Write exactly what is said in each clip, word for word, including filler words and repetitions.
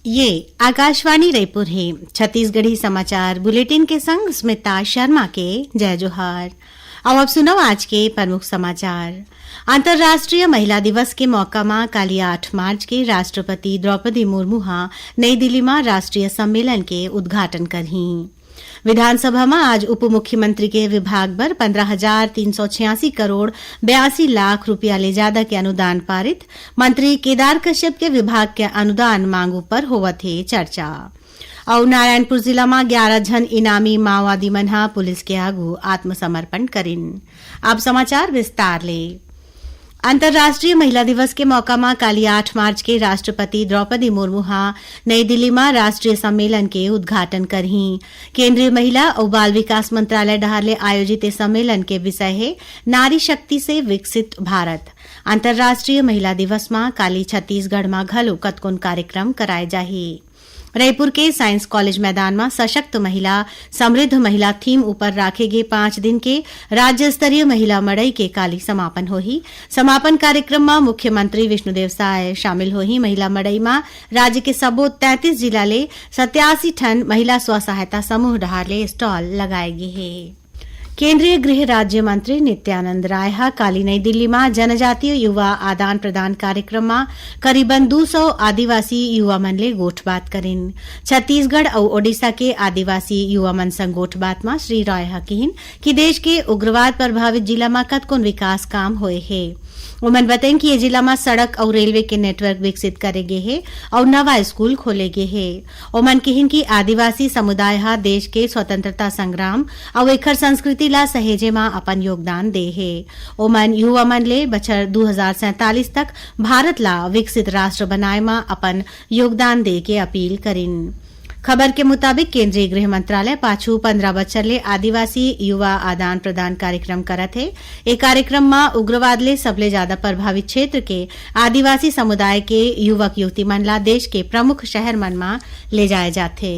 ये आकाशवाणी रायपुर हे। छत्तीसगढ़ी समाचार बुलेटिन के संग स्मिता शर्मा के जय जोहार। अउ अब सुनव आज के प्रमुख समाचार। अंतर्राष्ट्रीय महिला दिवस के मौका म काली आठ मार्च के राष्ट्रपति द्रौपदी मुर्मू ह नई दिल्ली म राष्ट्रीय सम्मेलन के उद्घाटन करही। विधानसभा म आज उप मुख्यमंत्री के विभाग बर पंद्रह हजार तीन सौ छियासी करोड़ बयासी लाख रुपया ले जादा के अनुदान पारित। मंत्री केदार कश्यप के विभाग के अनुदान मांग ऊपर होवत हे चर्चा। अउ नारायणपुर जिला म ग्यारह झन इनामी माओवादी मन ह पुलिस के आगू आत्मसमर्पण करिन। अब समाचार विस्तार ले। अंतर्राष्ट्रीय महिला दिवस के मौका म काली आठ मार्च के राष्ट्रपति द्रौपदी मुर्मू ह नई दिल्ली म राष्ट्रीय सम्मेलन के उद्घाटन करही। केंद्रीय महिला अउ बाल विकास मंत्रालय डहार ले आयोजित ए सम्मेलन के विषय हे नारी शक्ति से विकसित भारत। अंतर्राष्ट्रीय महिला दिवस म काली छत्तीसगढ़ म घलो कतकोन कार्यक्रम कराए जाही। रईपुर के साइंस कॉलेज मैदान म सशक्त महिला, समृद्ध महिला थीम ऊपर राखे गे पांच दिन के राज्य स्तरीय महिला मड़ई के काली समापन होही। समापन कार्यक्रम म मुख्यमंत्री विष्णुदेव साय शामिल होही। महिला मड़ई म राज्य के सबो तैंतीस जिला ले सत्यासी ठन महिला स्व सहायता समूह डहार ले स्टॉल लगाए गे हे। केंद्रीय गृह राज्य मंत्री नित्यानंद राय ह काली नई दिल्ली म जनजातीय युवा आदान प्रदान कार्यक्रम म करीबन दू सौ आदिवासी युवा मन ले गोठबात करिन। छत्तीसगढ़ अउ ओडिशा के आदिवासी युवा मन संग गोठबात म श्री राय ह किहिन कि देश के उग्रवाद प्रभावित जिला म कतकोन विकास काम होए हे। ओमन बतइन कि ये जिला म सड़क अउ रेलवे के नेटवर्क विकसित करे गे हे अउ नवा स्कूल खोले गे हे। ओमन किहिन कि आदिवासी समुदाय ह देश के स्वतंत्रता संग्राम अउ एखर संस्कृति ला सहेजे म अपन योगदान दे हे। ओमन युवा मन ले बछर दू हजार सैंतालीस तक भारत ला विकसित राष्ट्र बनाए म अपन योगदान दे के अपील करिन। खबर के मुताबिक, केंद्रीय गृह मंत्रालय पाछू पंद्रह बछर ले आदिवासी युवा आदान प्रदान कार्यक्रम करत हे। ए कार्यक्रम म उग्रवाद ले सबले जादा प्रभावित क्षेत्र के आदिवासी समुदाय के युवक युवती मन ला देश के प्रमुख शहर मन म ले जाए जाथे।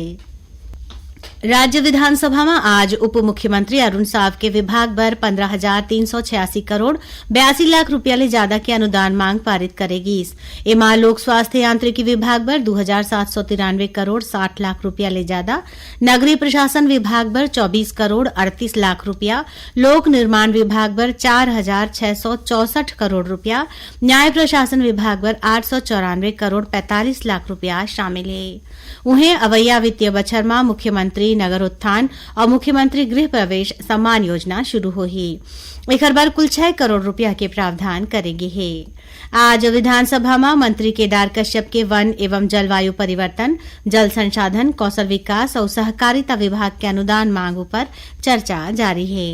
राज्य विधानसभा म आज उप मुख्यमंत्री अरुण साव के विभाग बर पंद्रह हजार तीन सौ छियासी करोड़ बयासी लाख रुपया ले जादा के अनुदान मांग पारित करे गीस। एमा लोक स्वास्थ्य यांत्रिकी विभाग बर दू हजार सात सौ तिरानवे करोड़ साठ लाख रुपया ले जादा, नगरीय प्रशासन विभाग बर चौबीस करोड़ अड़तीस लाख रुपया, लोक निर्माण विभाग बर चार हजार छह सौ चौसठ करोड़ रुपया, न्याय प्रशासन विभाग बर आठ सौ चौरानवे करोड़ पैंतालीस लाख रुपया शामिल हे। उहें, अवइया वित्तीय बछर म मुख्यमंत्री नगर उत्थान अउ मुख्यमंत्री गृह प्रवेश सम्मान योजना शुरू होही। एखर बर कुल छह करोड़ रुपया के प्रावधान करे गे हे। आज विधानसभा म मंत्री केदार कश्यप के वन एवं जलवायु परिवर्तन, जल संसाधन, कौशल विकास अउ सहकारिता विभाग के अनुदान मांग ऊपर चर्चा जारी हे।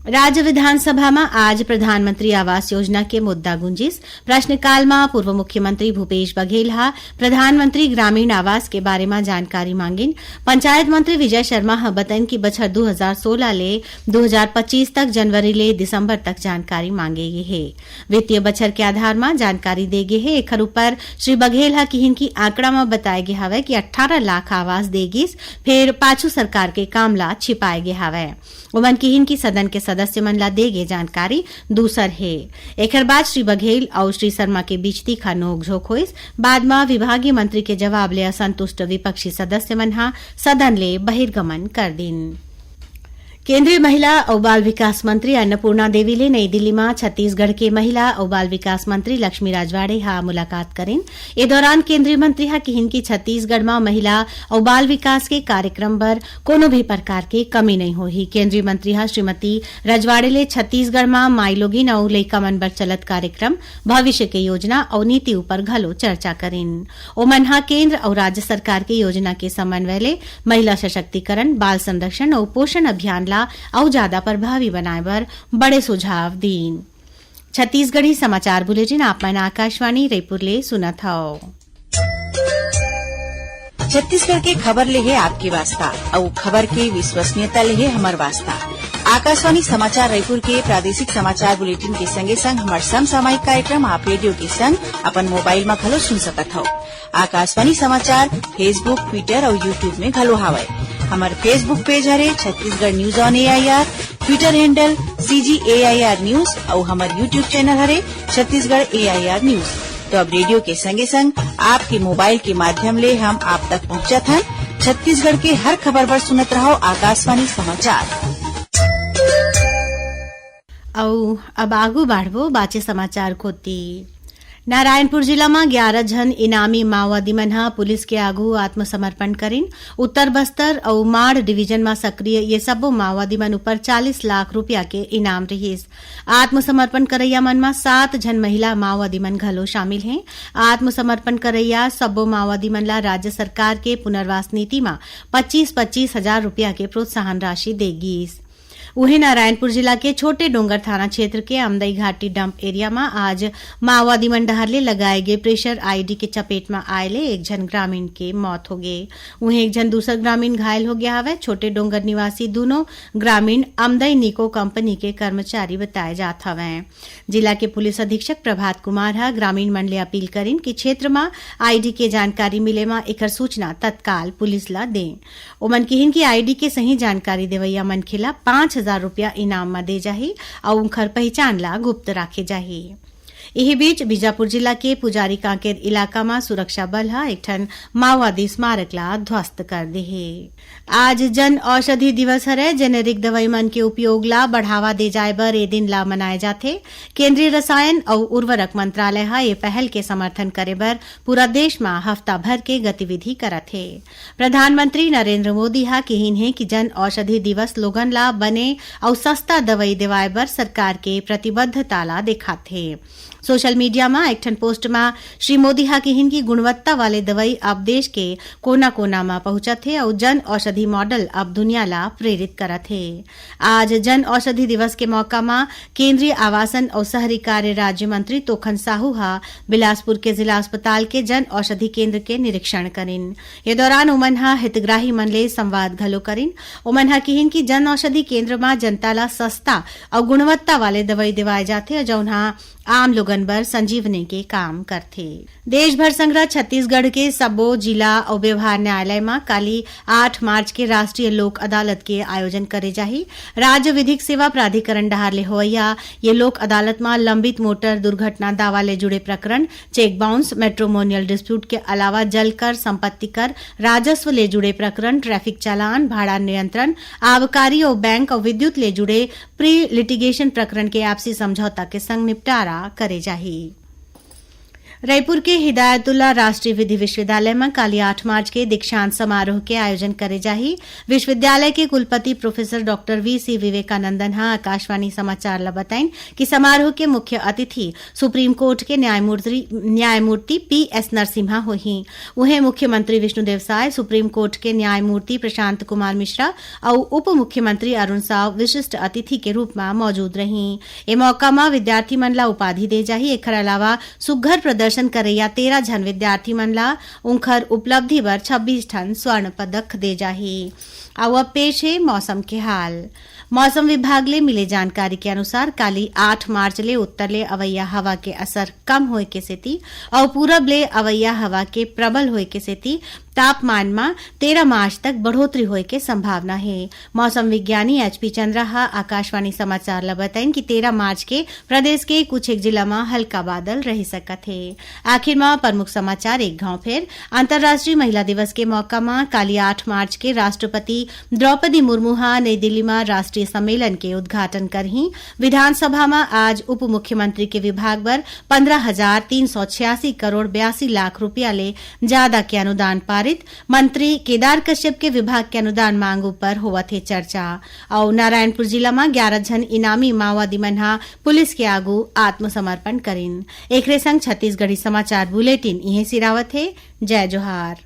राज्य विधानसभा म आज प्रधानमंत्री आवास योजना के मुद्दा गुंजिस। प्रश्नकाल म पूर्व मुख्यमंत्री भूपेश बघेल ह प्रधानमंत्री ग्रामीण आवास के बारे म जानकारी मांगिन। पंचायत मंत्री विजय शर्मा ह बतइन कि बछर दू हजार सोला ले दू हजार पच्चीस तक जनवरी ले दिसंबर तक जानकारी मांगे गे हे। वित्तीय बछर के आधार म जानकारी दे गे हे। एखर ऊपर श्री बघेल ह किहिन कि आंकड़ा म बताए गे हवय कि अट्ठारह लाख आवास दे गिस, फेर पाछू सरकार के काम ला छिपाए गे हवय। ओमन किहिन कि सदन के सदस्य मन ला दे गे जानकारी दूसर हे। एखर बाद श्री बघेल अउ श्री शर्मा के बीच तीखा नोकझोंक होइस। बाद म विभागीय मंत्री के जवाब ले असंतुष्ट विपक्षी सदस्य मन ह सदन ले बहिर्गमन कर दिन। केंद्रीय महिला अउ बाल विकास मंत्री अन्नपूर्णा देवी ले नई दिल्ली म छत्तीसगढ़ के महिला अउ बाल विकास मंत्री लक्ष्मी राजवाड़े ह मुलाकात करिन। ए दौरान केंद्रीय मंत्री ह किहिन कि छत्तीसगढ़ म महिला अउ बाल विकास के कार्यक्रम बर कोनो भी प्रकार के कमी नइ होही। केंद्रीय मंत्री ह श्रीमती राजवाड़े ले छत्तीसगढ़ म माईलोगिन अउ लइका मन बर चलत कार्यक्रम, भविष्य के योजना अउ नीति ऊपर घलो चर्चा करिन। ओमन ह केंद्र अउ राज्य सरकार के योजना के समन्वय ले महिला सशक्तिकरण, बाल संरक्षण अउ पोषण अभियान ला अउ जादा प्रभावी बनाए बर बड़े सुझाव दीन। छत्तीसगढ़ी समाचार बुलेटिन आप मन आकाशवाणी रईपुर ले सुनत हव। छत्तीसगढ़ के खबर ले हे आपके वास्ता, अउ खबर के विश्वसनीयता ले हे हमर वास्ता। आकाशवाणी समाचार रायपुर के प्रादेशिक समाचार बुलेटिन के संगे संग हमर समसामयिक कार्यक्रम आप रेडियो के संग अपन मोबाइल म घलो सुन सकत हव। आकाशवाणी समाचार Facebook, Twitter अउ YouTube में घलो हावय। हमर Facebook पेज हरे Chhattisgarh news on A I R, Twitter handle C G A I R news अउ हमर YouTube चैनल हरे Chhattisgarh A I R news। तो अब रेडियो के संगे संग आपके मोबाइल के माध्यम ले हम आप तक पहुंचत हन। छत्तीसगढ़ के हर खबर बर सुनत रहो आकाशवाणी समाचार। अउ अब आगू बाढ़बो बाचे समाचार कोति। नारायणपुर जिला म ग्यारह झन इनामी माओवादी मन ह पुलिस के आगू आत्मसमर्पण करिन। उत्तर बस्तर अउ माड़ डिवीजन म सक्रिय ये सब्बो माओवादी मन ऊपर चालीस लाख रुपया के इनाम रिहिस। आत्मसमर्पण करइया मन म सात झन महिला माओवादी मन घलो शामिल हें। आत्मसमर्पण करइया सब्बो माओवादी मन ला राज्य सरकार के पुनर्वास नीति म पच्चीस पच्चीस हजार रुपया के प्रोत्साहन राशि दे गीस। उहें, नारायणपुर जिला के छोटे डोंगर थाना क्षेत्र के अमदई घाटी डंप एरिया म आज माओवादी मन डहार ले लगाए गे प्रेशर आईडी के चपेट म आए ले एक झन ग्रामीण के मौत होगे। उहें, एक झन दूसर ग्रामीण घायल हो गया हवय। छोटे डोंगर निवासी दूनों ग्रामीण अमदई निको कंपनी के कर्मचारी बताए जात हवय। जिला के पुलिस अधीक्षक प्रभात कुमार ह ग्रामीण मन ले अपील करिन कि क्षेत्र म आईडी के जानकारी मिले म एकर सूचना तत्काल पुलिस ल दें। ओमन किहिन कि आईडी के सही जानकारी देवइया मनखे ल पाँच हजार रुपया इनाम म दे जाही अउ उंखर पहिचान ल गुप्त राखे जाही। इही बीच, बीजापुर जिला के पुजारी कांकेर इलाका म सुरक्षा बल ह एक ठन माओवादी स्मारक ला ध्वस्त कर दे हे। आज जन औषधि दिवस हरय। जेनेरिक दवाई मन के उपयोग ला बढ़ावा दे जाए बर ए दिन ला मनाए जाथे। केंद्रीय रसायन अउ उर्वरक मंत्रालय ह ए पहल के समर्थन करे बर पूरा देश म हफ्ता भर के गतिविधि करत हे। प्रधानमंत्री नरेंद्र मोदी ह किहिन हे कि जन औषधि दिवस लोगन ला बने अउ सस्ता दवाई देवाए बर सरकार के प्रतिबद्धता ला देखाथे। सोशल मीडिया म एक ठन पोस्ट म श्री मोदी ह किहिन कि गुणवत्ता वाले दवाई अब देश के कोना-कोना म पहुंचत हे अउ जन औषधि मॉडल अब दुनिया ला प्रेरित करत हे। आज जन औषधि दिवस के मौका म केंद्रीय आवासन अउ शहरी कार्य राज्य मंत्री तोखन साहू ह बिलासपुर के जिला अस्पताल के जन औषधि केंद्र के निरीक्षण करिन। ये दौरान ओमन ह हितग्राही मन ले संवाद घलो करिन। ओमन ह किहिन कि जन औषधि केंद्र म जनता ला सस्ता अउ गुणवत्ता वाले दवाई देवाए जाथे, जउन ह आम लोगन बर संजीवनी के काम करथे। देश भर संघरा छत्तीसगढ़ के सब्बो जिला अउ व्यवहार न्यायालय म काली आठ मार्च के राष्ट्रीय लोक अदालत के आयोजन करे जाही। राज्य विधिक सेवा प्राधिकरण डहार ले होवइया ये लोक अदालत म लंबित मोटर दुर्घटना दावा ले जुड़े प्रकरण, चेक बाउंस, मैट्रिमोनियल डिस्प्यूट के अलावा जल कर, संपत्ति कर, राजस्व ले जुड़े प्रकरण, ट्रैफिक चालान, भाड़ा नियंत्रण, आबकारी अउ बैंक अउ विद्युत ले जुड़े प्री लिटिगेशन प्रकरण के आपसी समझौता के संग निपटारा करे जाही। रईपुर के हिदायतुल्ला राष्ट्रीय विधि विश्वविद्यालय म काली आठ मार्च के दीक्षांत समारोह के आयोजन करे जाही। विश्वविद्यालय के कुलपति प्रोफेसर डॉक्टर वी सी विवेकानंदन ह आकाशवाणी समाचार ल बताइन कि समारोह के मुख्य अतिथि सुप्रीम कोर्ट के न्यायमूर्ति, न्यायमूर्ति पी एस नरसिम्हा होही। उहें, मुख्यमंत्री विष्णुदेव साय, सुप्रीम कोर्ट के न्यायमूर्ति प्रशांत कुमार मिश्रा अउ उप मुख्यमंत्री अरुण साव विशिष्ट अतिथि के रूप म मौजूद रहीं। ए मौका म विद्यार्थी मन ला उपाधि दे जाही। एखर अलावा सुघ्घर प्रदर्शन करइया तेरह झन विद्यार्थी मन ला उंखर उपलब्धि बर छब्बीस ठन स्वर्ण पदक दे जाही। अउ अब पेश हे मौसम के हाल। मौसम विभाग ले मिले जानकारी के अनुसार, काली आठ मार्च ले उत्तर ले अवइया हवा के असर कम होए के सेती अउ पूरब ले अवइया हवा के प्रबल होए के सेती तापमान म तेरह मार्च तक बढ़ोतरी होए के संभावना हे। मौसम विज्ञानी एच पी चंद्रा ह आकाशवाणी समाचार ल बताइन कि तेरह मार्च के प्रदेश के कुछ एक जिला म हल्का बादल रहि सकत हे। आखिर म प्रमुख समाचार एक घाव फेर। अंतर्राष्ट्रीय महिला दिवस के मौका म काली आठ मार्च के राष्ट्रपति द्रौपदी मुर्मू ह नई दिल्ली म राष्ट्रीय सम्मेलन के उद्घाटन करही। विधानसभा म आज उप मुख्यमंत्री के विभाग बर पन्द्रह हजार तीन सौ छियासी करोड़ बयासी लाख रुपया ले जादा के अनुदान पारित। मंत्री केदार कश्यप के विभाग के अनुदान मांग ऊपर होवत हे चर्चा। अउ नारायणपुर जिला म ग्यारह झन इनामी माओवादी मन ह पुलिस के आगू आत्मसमर्पण करिन। एकरे संग छत्तीसगढ़ी समाचार बुलेटिन इहें सिरावत हे। जय जोहार।